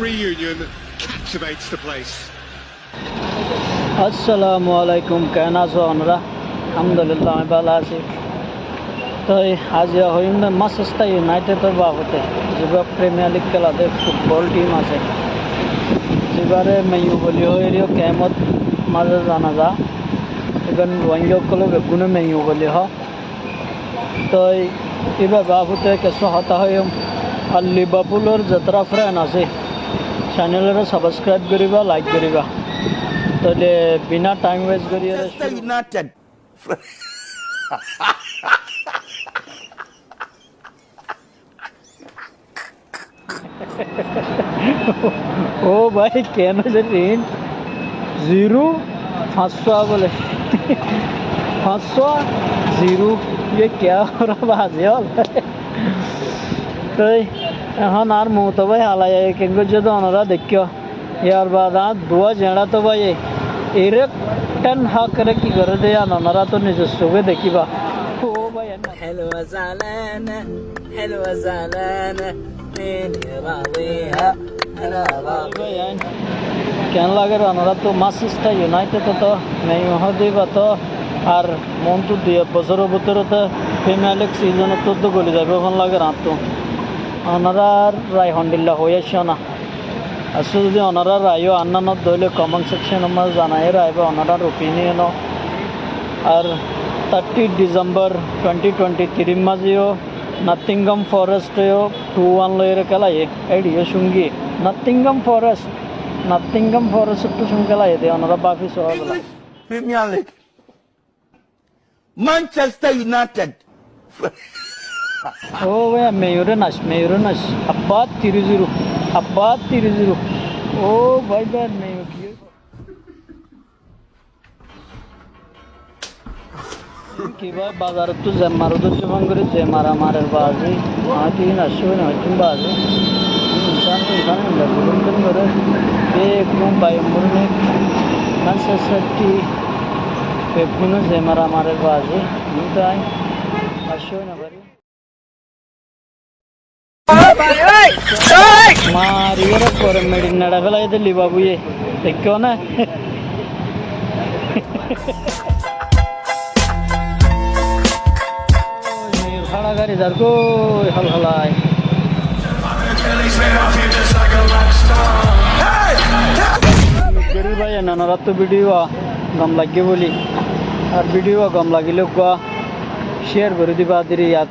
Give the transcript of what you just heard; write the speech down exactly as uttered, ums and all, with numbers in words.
Reunion captivates the place. Assalamu alaikum, keén asó onora? Alhamdulillah, añí bála así. Toi aijja hoiyúm de Manchester United or babote, zibá Premier League kéla de futbol team asé, zibáre Man U buli hoiyóre kemot mazé zana za. Iban Ruáingga ókkole beggúne Man U buli hoó. Toi íba babote kessú hotá hoiyúm. Ar Liverpool or zetará friend asé, channel ore subscribe goríba, like goríba. Tóile bina time waste goríyore Manchester United. Ó bái, keén óiye rin? Zero, fañs só bóle. Fañs só, zero. Ye kiyá hó raha bazi ól? Toi ehón añár muúntu bái halaiye keén goijjé de onora deikkó. Yar baade añár duwá zeñçá tó báiye, Erik ten Hag ore ki goré de yían onora tó nizor sóge dekíba. Ó bái, en na. Hello, Azalana. Hello, Azalana. Hello, Azalana. Bái, en keén lager onora tó Manchester United tó, Man U hoó de íba tó, ar moóntu dui ek bosór bútore tó Premier League season ottú goli zaibóu fán lager añáttu. Onorar rai hondilla hoói aiccó na. Ar zodi onorar rai yó annán dóile comment section or mazé zanai raiba onorar opinion ó. Ar thirty December twenty twenty-three mazé yó Nottingham Forest yó two one loiyóre kélaiyé, éçe yó cúngiyé. Nottingham Forest, Nottingham Forest ottu cúngiyé kélaiyé de, onora báfi só bóla. Premier League. Manchester United. Ó bái, Man U re naic, Man U re naic. Abbá three zero, abbá three zero. Ó bái, bái, Man U ki óibo? Ki bái, bazarottú zemmar dóijje fán gorí, zemmar marer bazi. Añí ki naic, sói naic, hoittún bazi. Insán, insán, inda zulum din goré. Beggún bái, umur ne, Manchester City, beggúne zemmar marer bazi. Añí ki naic, sói naic, hoittún bazi. Mariyóre fore meçi neçai félaiye de Liverpool ye. Deikkó né? Hára gari zar goi hal halai. Gori bái, en onorattú video gom lagé bóli. Ar video gom lagilé uggwá share gorí diba, adiri yar